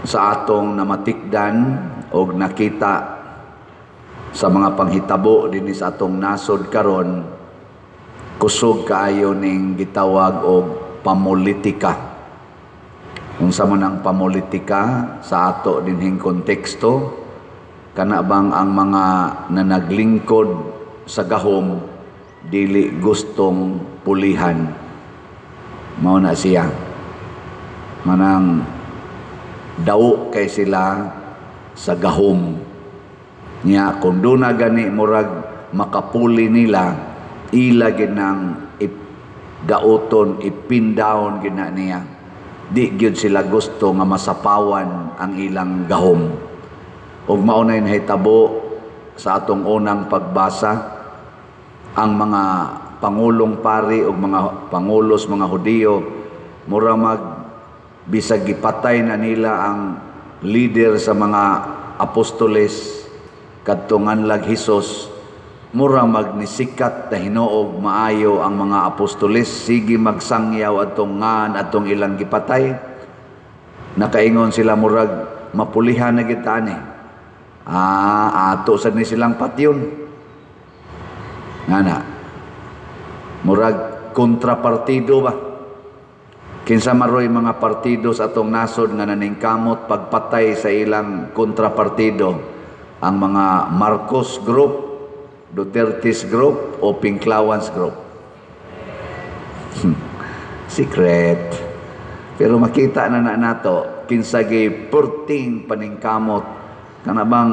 Sa atong namatikdan og nakita sa mga panghitabo dinhi sa atong nasod karon, kusog kaayo ning gitawag og pamulitika. Unsa man ang pamulitika sa ato dinhing konteksto? Kana bang ang mga nanaglingkod sa gahom dili gustong pulihan. Mao na siya. Manang daw kay sila sa gahom. Nya kung duna gani murag makapuli nila, ila ginang dauton, ipin down gina niya. Di gyud sila gusto nga masapawan ang ilang gahom. Ug mao nay nahitabo sa atong unang pagbasa. Ang mga pangulong pari ug mga pangulos mga Hudiyo, mura mag bisag gipatay na nila ang leader sa mga apostoles kadtong nganlag Hesus, mura mag nisikat na hinuog maayo ang mga apostoles, sige magsangyaw atong ngan atong ilang gipatay. Nakaingon sila, murag mapulihan na kita ani. Ah, ato sad ni silang patyon. Ngana murag kontrapartido ba? Kinsa maroy mga partido sa atong nasod nga naningkamot pagpatay sa ilang kontrapartido? Ang mga Marcos Group, Duterte's Group o Pinklawans Group? Secret. Pero makita na na nato kinsa gi perting paningkamot, kana bang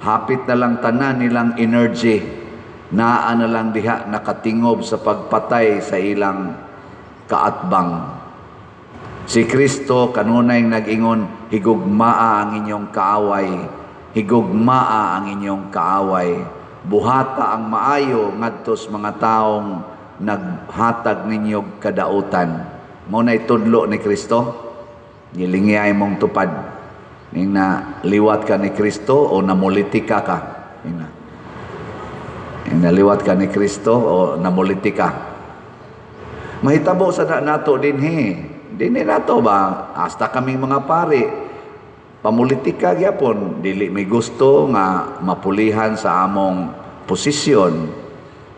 hapit na lang tanan nilang energy naa na lang diha nakatingob sa pagpatay sa ilang kaatbang. Si Kristo kanunay nag-ingon, "Higugmaa ang inyong kaaway, higugmaa ang inyong kaaway. Buhata ang maayo ngadto sa mga taong naghatag ninyog kadautan." Mao na tudlo ni Kristo. Gilingiyay mong tupad. Ning na liwat ka ni Kristo o namulitika ka. Ning na. Ning naliwat ka ni Kristo o namulitika. Mahitabo sa na nato dinhi. Dinhi nato ba? Hasta kaming mga pari pamulitika gyapon, dili mi gusto nga mapulihan sa among posisyon.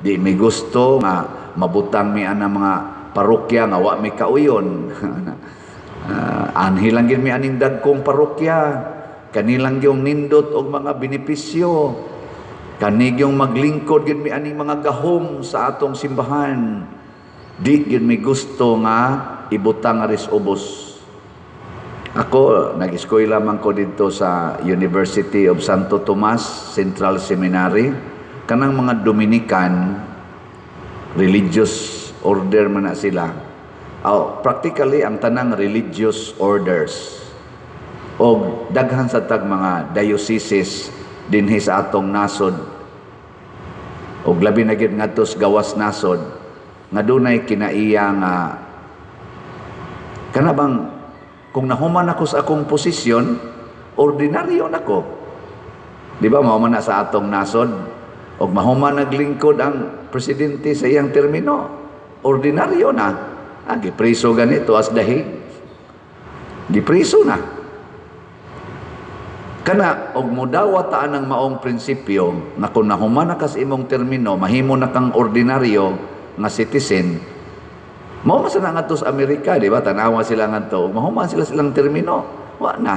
Di mi gusto nga mabutang mi ana mga parokya nga wa mi kauyon. Anhi lang gyud mi aning dagkong parokya. Kanilang yung nindot og mga benepisyo. Kanigyong maglingkod gyud mi aning mga gahom sa atong simbahan. Di gyud mi gusto nga ibutang aris ubos. Ako, nag-eskwela man ko dito sa University of Santo Tomas Central Seminary. Kanang mga Dominican, religious order man na sila. Oh, practically, ang tanang religious orders. O daghan sa tag mga dioceses dinhi sa atong nasod. O labi na gyud ngadto sa gawas nasod nga dunay kinaiya nga kana bang kung nahuman ako sa akong posisyon, ordinaryo nako. Di ba mao man na sa atong nasod? Og mahuman naglingkod ang presidente sa iyang termino, ordinaryo na. Ah, gipriso ganito as dahig. Gipriso na. Kana og modawat ta ang maong prinsipyo nga kung nahuman na ka sa imong termino, mahimo na kang ordinaryo nga citizen. Mao man sa ngadto sa Amerika, di ba? Tanawa sila ngadto, mahuman sila silang termino, wa na.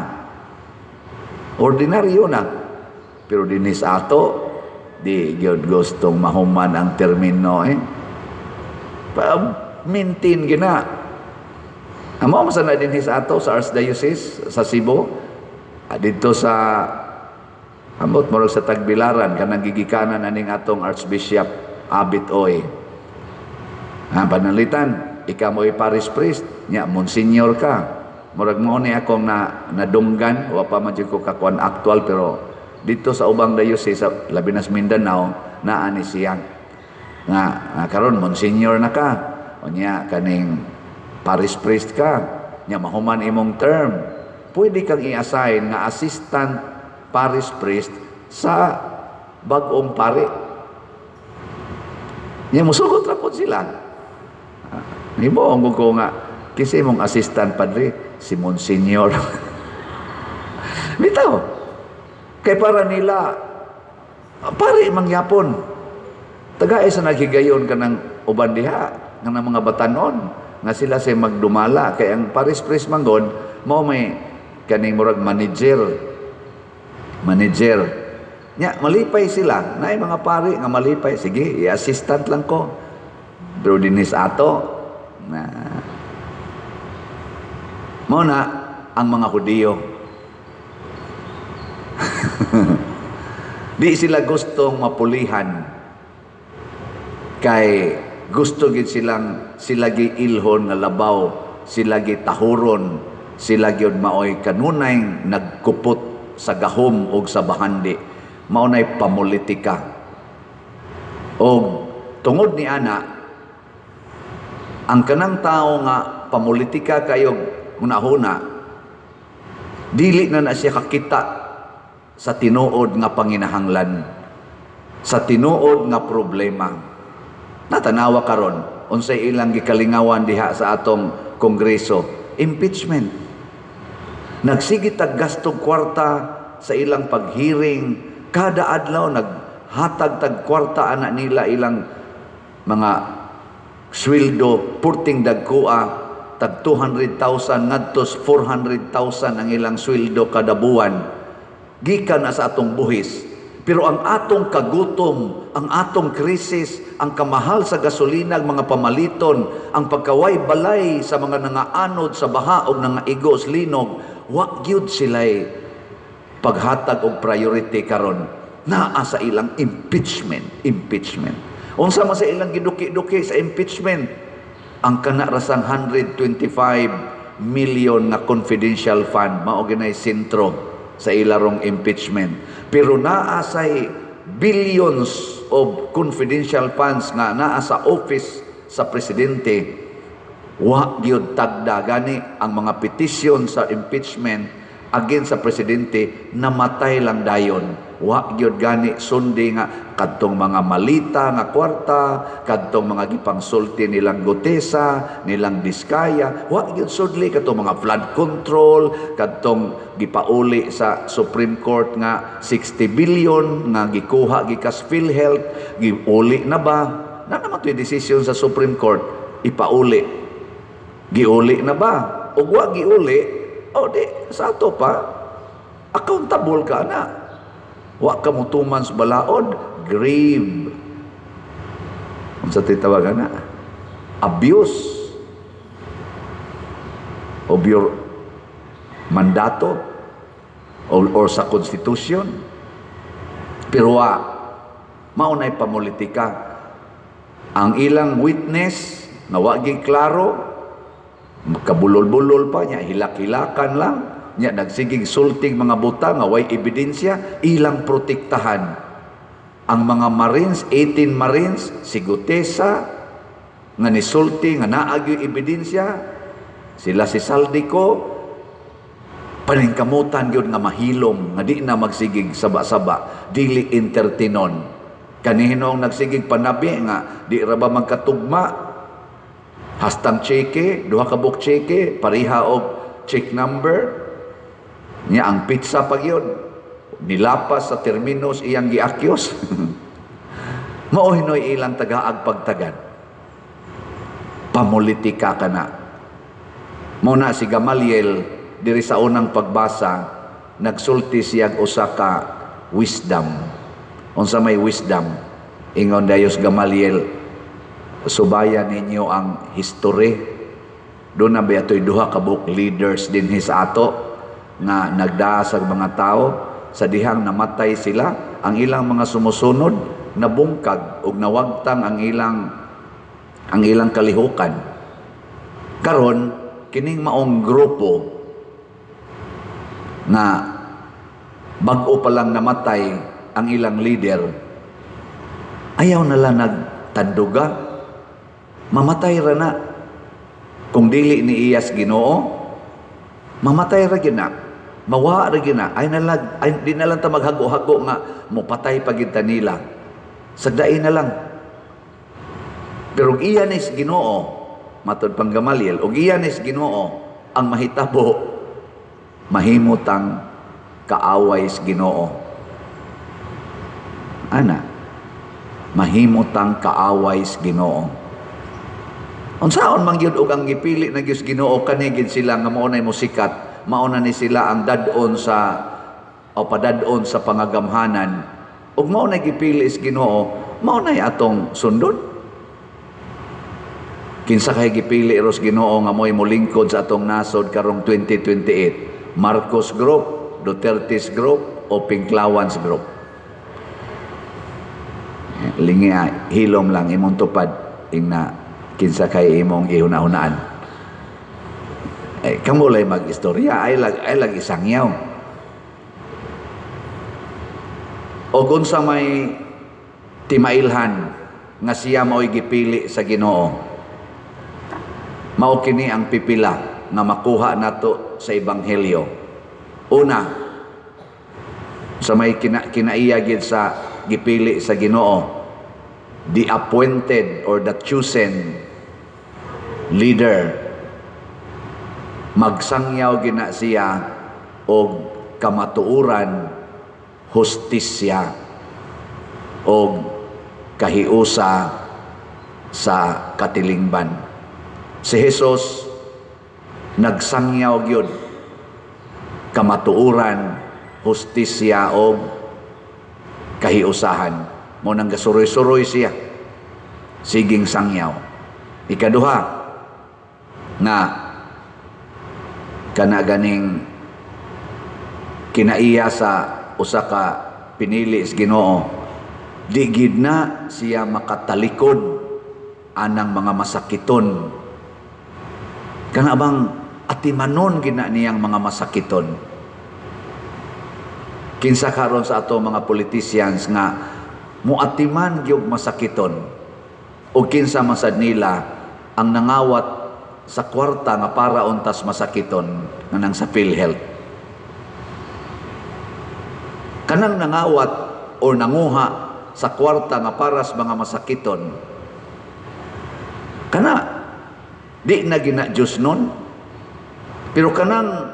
Ordinaryo na. Pero dinhi sa ato, di gyud gustong mahuman ang termino eh. Pa maintain gina. Amo man sa na dinhi sa ato sa Archdiocese sa Cebu, didto sa ambot murag sa Tagbilaran, kanang gigikanan aning atong Archbishop Abit Oy. Ha, panalitan, ikaw mo'y parish priest, nya monsignor ka. Murag mo ni akong na nadunggan, wa pa man jud ko kakuan actual, pero dito sa ubang diocese sa labi na sa Mindanao naa ni siya. Nga karon monsignor na ka. Unya kaning parish priest ka, nya mahuman imong term. Pwede kang i-assign nga assistant parish priest sa bag-ong pari. Nya musugot ra pod sila. Nibuong ko nga kasi imong assistant padre si Monsignor. Bitaw. Kay para nila pari mangyapon. Tagae sa naghigayon kanang uban diha kanang mga batanon nga sila say magdumala, kay ang parish priest manggod mao may kaning murag manager manager nya. Malipay sila, naay mga pari nga malipay, "Sige, i-assistant lang ko." Pero dinis ato na mao na ang mga Hudiyo, di sila gustong mapulihan kay gusto gid silang sila gi ilhon nga labaw, sila gi tahuron, sila gyud maoy kanunay nagkupot sa gahom og sa bahandi. Mao nay pamulitika. Og tungod ni ana, ang kanang tao nga pamulitika kayo hunahuna, dili na na siya kakita sa tinuod nga panginahanglan, sa tinuod nga problema. Natanawa karon unsay ilang gikalingawan diha sa atong kongreso? Impeachment. Nagsige tag gasto kwarta sa ilang paghearing kada adlaw, naghatag tag kwarta ana nila, ilang mga sweldo purting dagkoa, tag 200,000 ngadto 400,000 ang ilang sweldo kada buwan gikan na sa atong buhis. Pero ang atong kagutom, ang atong krisis, ang kamahal sa gasolina, ang mga pamaliton, ang pagkaway balay sa mga nangaanod sa baha o nangaigo sa linog, wa gyud sila'y paghatag og priority karon. Naa sa ilang impeachment, impeachment. Unsa man sa ilang giduki-duki sa impeachment? Ang kana rasang 125 million nga confidential fund, mao ginay sentro sa ilarong impeachment. Pero naa say billions of confidential funds nga naa sa office sa presidente, wa gyud tagda. Gani ang mga petisyon sa impeachment against sa presidente namatay lang dayon. Wa gyud gani sundi nga kadtong mga malita nga kwarta, kadtong mga gipangsulti nilang Guteza, nilang Diskaya, wa gyud sudli kadtong mga flood control, kadtong gipauli sa Supreme Court nga 60 billion nga gikuha gikas PhilHealth, giuli na ba? Na naman to'y desisyon sa Supreme Court, ipauli. Giuli na ba? O wa giuli, o di sa ato pa accountable ka na. Wa ka motuman sa balaod, grave. Unsa titawagan na? Abuse of your mandato or sa konstitusyon. Pero wa, mao na'y pamulitika. Ang ilang witness nga wa gi klaro, kabulol-bulol pa niya, hilak-hilakan lang niya, nagsigig sulting mga buta nga way ebidensya, ilang protektahan ang mga Marines, 18 Marines, si Guteza nga nisulti nga naa gyoy ebidensya, sila si Zaldy Co, paningkamutan gyud nga mahilom, nga di na magsigig saba-saba, dili entertainon. Kanihinong nagsigig panabi nga di ra ba magkatugma hastang cheque, duha ka buok cheque pareha og check number niya, ang pizza pa gyud nilapas sa terminos iyang giakyos. Mao hinoy ilang tagaag pagtagad, pamulitika ka na. Mao na si Gamaliel diri sa unang pagbasa, nagsulti siya usa ka wisdom. Unsa may wisdom? Ingon dayos Gamaliel, "Subayan ninyo ang history." Doon na ba ito'y duha ka buok leaders dinhi sa ato nga nagdaa sa mga tao. Sa dihang namatay sila, ang ilang mga sumusunod nabungkag ug nawagtang ang ilang kalihukan. Karon kining maong grupo nga bag-o pa lang namatay ang ilang leader, ayaw na lang nagtanduga, mamatay ra na. Kung dili ni iyas Ginoo, mamatay ra gyud na, mawa ra gyud na. Ay nalag ay, di na lang ta maghago-hago nga mopatay pa gyud ta nila, sagdain na lang. Pero og iya nis Ginoo, matod pang Gamaliel, og iya nis Ginoo ang mahitabo, mahimutang kaaway sa Ginoo. Ana, mahimutang kaaway sa Ginoo. Unsaon man gyud og ang gipili na gyud Ginoo kani gid sila nga mao nay musikat, mao na ni sila ang dad-on sa o padad-on sa pangagamhanan, ug mao nay gipili sa Ginoo, mao nay atong sundon. Kinsa kay gipili ros Ginoo nga mo'y molingkod sa atong nasod karong 2028? Marcos Group, Duterte's Group o Pinklawans Group? Lingi, hilom lang imong tupad, ingna kinsa kay imong gihuna-hunaan. Eh, kamo lay mag-istorya, ay lag isangyaw. O kung sa may timailhan nga siya mao'y gipili sa Ginoo, mao kini ang pipila nga makuha nato sa ebanghelyo. Una, sa may kinaiya gid sa gipili sa Ginoo, the appointed or the chosen leader, magsangyaw gina siya og kamatuoran, hustisya og kahiusa sa katilingban. Si Jesus nagsangyaw gyud kamatuoran, hustisya og kahiusahan. Mo nang gasuroy-suroy siya siging sangyaw. Ikaduha nga kana ganing kinaiya sa usa ka pinili sa Ginoo, di gid na siya makatalikod anang mga masakiton. Kana bang atimanon gina niyang mga masakiton? Kinsa karon sa ato mga politicians nga muatiman gyud masakiton, o kinsa masad nila ang nangawat sa kwarta nga para untas masakiton nga nang sa PhilHealth? Kanang nangawat o nanguha sa kwarta nga para sa mga masakiton, kana di na gina Diyos nun, pero kanang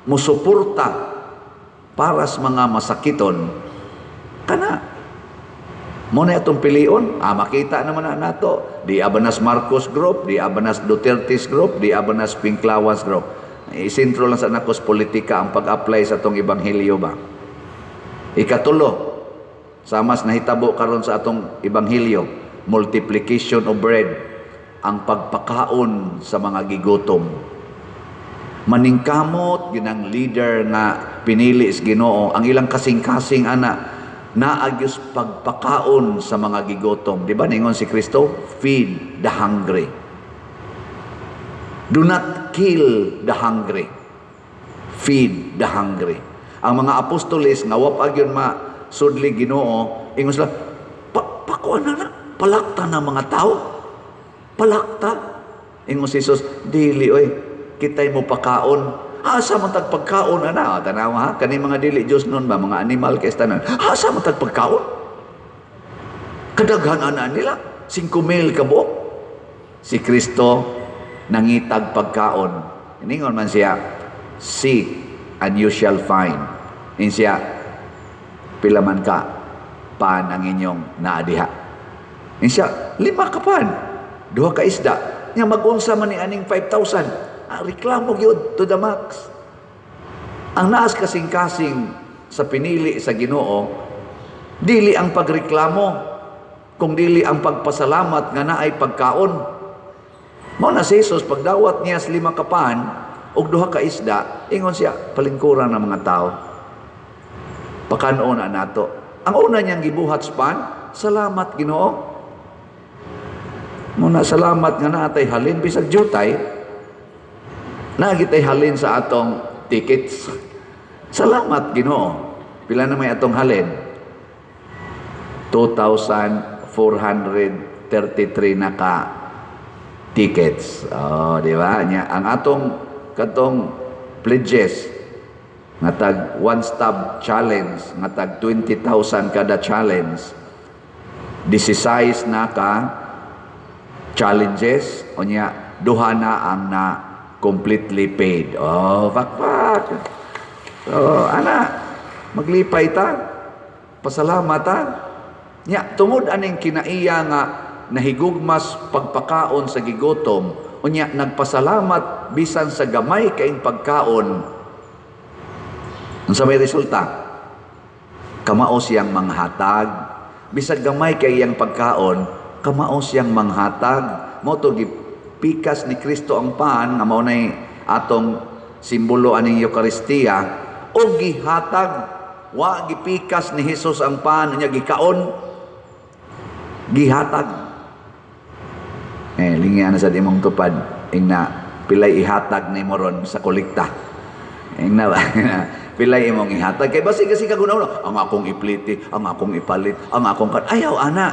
musuporta para sa mga masakiton, kana mo na itong pilion. Makita naman na nato, di abanas Marcos Group, di abanas Duterte's Group, di abanas Pinklawas Group. Isentro lang sa nakos politika ang pag-apply sa atong ebanghelyo ba. Ikatulo, sa mas nahitabo karon sa atong ebanghelyo, multiplication of bread, ang pagpakaon sa mga gigutom. Maningkamot ginang leader nga pinili sa Ginoo, ang ilang kasing-kasing ana naagyos pagpakaon sa mga gigutom. Di ba ningon si Kristo, feed the hungry. Do not kill the hungry. Feed the hungry. Ang mga apostoles nga wa pa gyud masudli Ginoo, ingon sila, pakuan na na, palakta na mga tao. Palakta. Ingon si Jesus, dili oy, kitay mo pakaon. Asa man tag pagkaon ana? Tanaw ha, kani mga dili Dios nun ba, mga animal kay tanan. Asa man tag pagkaon? Kadaghan ana nila, 5,000 ka buok. Si Kristo nangitag pagkaon. Ningon man siya, seek and you shall find. In siya, pila man ka pan ang inyong naadiha. In siya, 5 ka pan, 2 ka isda. Nya mag-unsa man ni aning 5,000. Reklamo gyud to the max. Ang naas kasing-kasing sa pinili sa Ginoo, dili ang pagreklamo, kung dili ang pagpasalamat nga naay pagkaon. Mao na si Jesus pagdawat niya sa 5 ka pan ug 2 ka isda, ingon siya, palingkuran ng mga tao. Pakanon na nato. Ang una niyang gibuhat sa pan, salamat Ginoo. Muna salamat nga naatay halin bisag jutay. Naagitay halin sa atong tickets. Salamat Ginoo. Pila na may atong halin? 2,433 na ka tickets. Oh, di ba? Nya ang atong katong pledges nga tag one stop challenge, nga tag 20,000 kada challenge. 16 na ka challenges, unya duha na ang na completely paid. Oh, pakpak. So, ana, Maglipay ta. Pasalamat ta. Nya tungod aning kinaiya nga nahigugmas pagpakaon sa gigutom, unya nagpasalamat bisan sa gamay kaing pagkaon. Unsa may resulta? Kamao siyang manghatag. Bisag gamay kay iyang pagkaon, kamao siyang manghatag. Mao to gipikas ni Kristo ang pan nga mao nay atong simbolo aning Eukaristiya o gihatag. Wa gipikas ni Hesus ang pan unya gikaon, gihatag. Eh, lingi ana sa imong tupad, ingna pilay ihatag nimo ron sa kolekta. Ingna ba? Pilay imong ihatag kay basi kasi kaguna ang akong ipliti, ang akong ipalit, ang akong kan ayaw ana.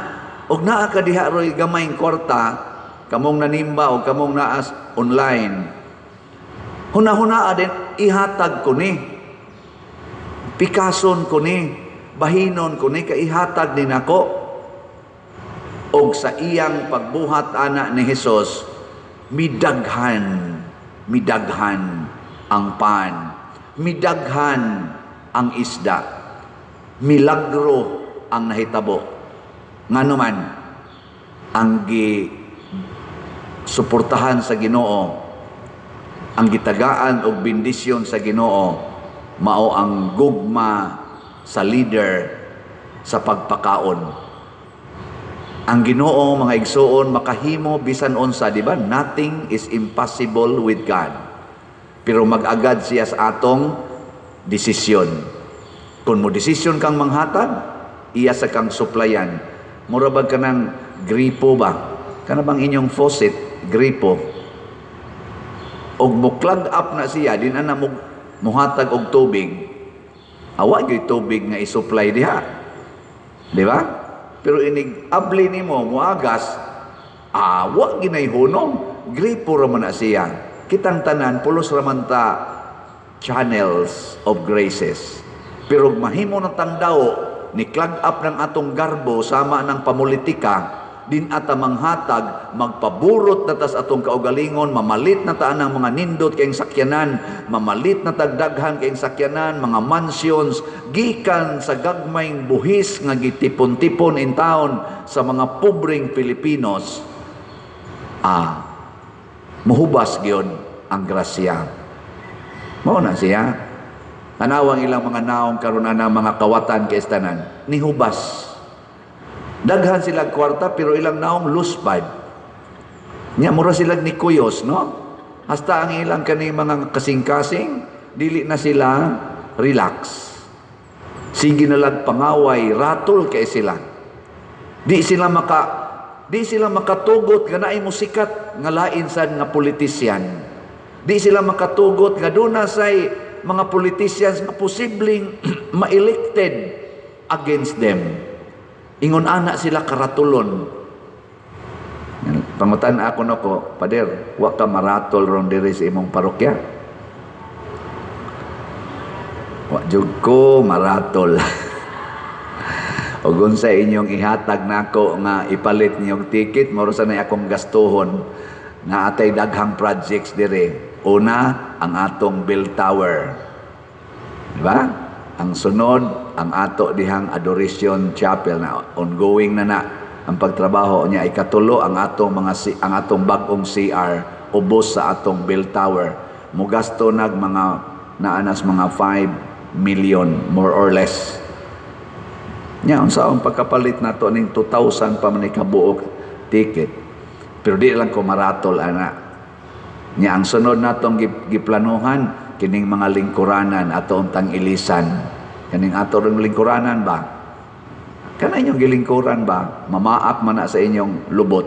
Og naa ka diha roy gamayng kwarta, kamong nanimba o kamong naas online. Huna-huna din ihatag ko ni. Pikason ko ni, bahinon ko ni, kay ihatag ni nako. Og sa iyang pagbuhat ana ni Hesus, midaghan, midaghan ang pan, midaghan ang isda. Milagro ang nahitabo. Ngano man ang gi suportahan sa Ginoo, ang gitagaan og bendisyon sa Ginoo, mao ang gugma sa leader sa pagpakaon. Ang Ginoo, mga igsuon, makahimo bisan unsa, di ba? Nothing is impossible with God. Pero mag-agad siya sa atong desisyon. Kung mo desisyon kang manghatag, iya sa kang suplayan. Mura ba ka ng gripo ba? Kana bang inyong faucet, gripo? Og mo clog up na siya, di na na mo muhatag og tubig. Awa gyud tubig nga i-supply diha. Di ba? Pero inig abli nimo muagas, awa ginay hunong, gripo ra man na siya. Kitang tanan pulos ra man ta channels of graces. Pero mahimo na tandao ni clog up ng atong garbo sama ng pamulitika, din ata manghatag, magpaburot na tas atong kaugalingon, mamalit na ta ang mga nindot kayong sakyanan, mamalit na tagdaghan kayong sakyanan, mga mansions, gikan sa gagmayng buhis nga gitipon-tipon in town sa mga pobreng Pilipinos, muhubas gyud ang grasya. Mao na siya. Tanawang ilang mga naong karon ana mga kawatan kay tanan, nihubas. Daghan sila kwarta pero ilang naong luspad. Nya mura sila ni kuyos, no? Hasta ang ilang kani mga kasing-kasing, dili na sila relax. Sige na lang pangaway, ratol kay sila. Di sila makatugot nga naay musikat nga lain sad nga politisyan. Di sila makatugot nga duna say mga politicians nga posibleng ma-elected against them. Ingon ana sila karatulon. Pangutan ako nako, "Pader, wa ka maratol ron diri sa imong parokya?" "Wa jud ko maratol." "Ug unsa inyong ihatag nako nga ipalit ninyong ticket, moro sa nay akong gastuhon. Naatay daghang projects diri. Una, ang atong bell tower. Di ba? Ang sunod, ang ato dihang Adoration Chapel na ongoing na na ang pagtrabaho niya. Ikatulo, ang atong bag-ong CR ubos sa atong bell tower. Mugasto nag mga naanas mga 5 million more or less. Nya unsa ang pagkapalit nato ning 2,000 pa man ni kabuok ticket?" Pero di lang ko maratol ana. Nya ang sunod natong giplanuhan kining mga lingkuranan ato untang ilisan. Kaning ato ring lingkuranan ba? Kana inyong gilingkuran ba? Mamaak man na sa inyong lubot.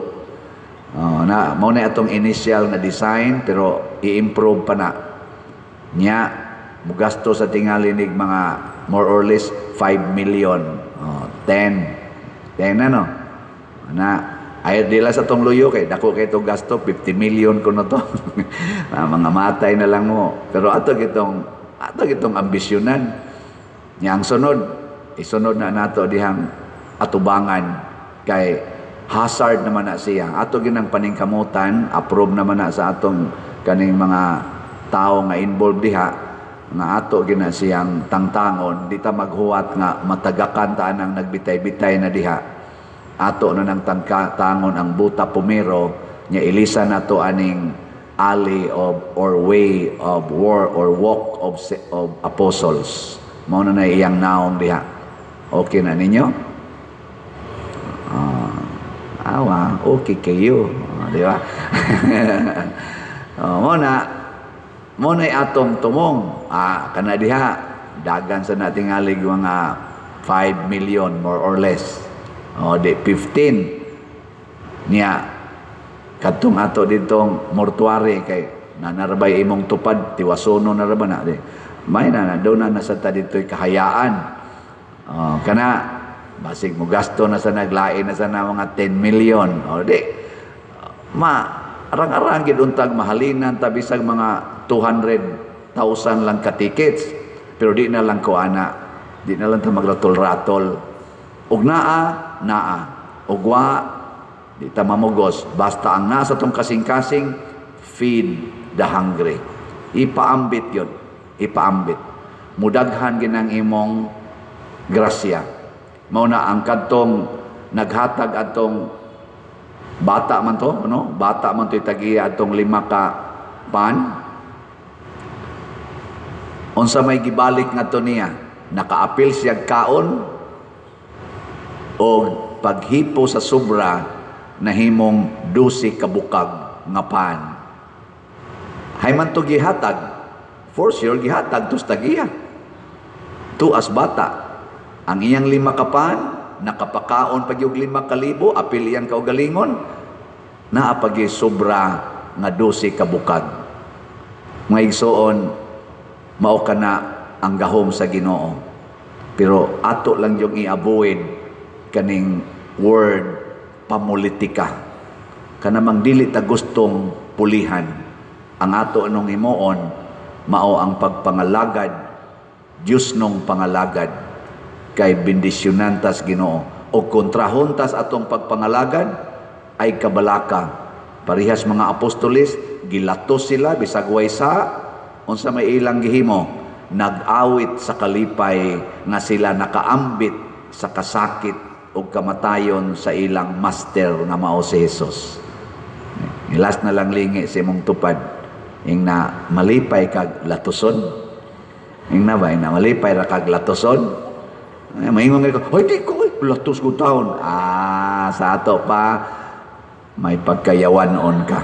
Oh, na mao na atong initial na design pero i-improve pa na. Nya mugasto sa tingali nig mga more or less 5 million. Oh, 10. 10 ano? Na ay dila sa tong luyo kay dako kay to gasto, 50 million kuno to. Ah, mga matay na lang mo. Pero ato gitong ambisyonan. Nya ang sunod, isunod na nato dihang atubangan kay hazard naman na siya. Ato ginang paningkamutan, approve naman na sa atong kaning mga tao nga involved diha. Nga ato gina siyang tangtangon, di ta maghuwat nga matagakan ta ang nagbitay-bitay na diha. Ato na nang tangtangon ang buta pumero nya, ilisa nato aning alley of or way of war or walk of apostles. Mao na na iyang naong diha. Okay na ninyo? Awa, okay kayo. Di ba? Mo na atong tumong. Kana diha dagan sa natingalig mga 5 million more or less. O di 15. Niya kadtong ato ditong mortuary kay nanarabay imong tupad, tiwasono na ra ba na di. May na na doon na nasa ta dito'y kahayaan. O, kana basig mo gasto na sa naglain na sa na mga 10 million. O di ma arang-arang gid untag mahalinan ta bisag mga 200,000 lang ka tickets, pero di na lang ko ana, di na lang ta magratol-ratol og naa naa og wa, di ta mamugos, basta ang nasa tong kasing-kasing, feed the hungry. Ipaambit yun, ipaambit, mudaghan ginang imong grasya. Mao na ang kadtong naghatag atong bata man to, no? Bata man to tagiya atong lima ka pan. Unsa may gibalik ngadto niya? Nakaapil siya kaon o paghipo sa sobra, nahimong 12 ka bukag nga pan. Hay man to gihatag, for sure gihatag to sa tagiya. Tuas bata. Ang iyang lima ka pan, nakapakaon pag yung 5,000, apil iyang kaugalingon, naa pagi sobra nga 12 ka bukag. Mga igsoon, mao kana ang gahom sa Ginoo. Pero ato lang yung i-avoid kaning word pamulitika. Kanamang dili ta gustong pulihan. Ang ato anong himuon, mao ang pagpangalagad, Diyos nung pangalagad, kay bendisyonan tas Ginoo. O kontrahon tas atong pagpangalagad, ay kabalaka. Parihas mga apostoles, gilatos sila, bisag way sa, unsa may ilang gihimo, nag-awit sa kalipay nga sila nakaambit sa kasakit o kamatayon sa ilang master nga mao si Jesus. Ilas na lang lingi sa imong tupad. Ing na malipay kag latuson. Ing na ba, ing na malipay ra kag latuson. Ay, maingon ko, "Hoy, di ko, oy, latos ko taon." Sa ato pa, may pagkayawan on ka.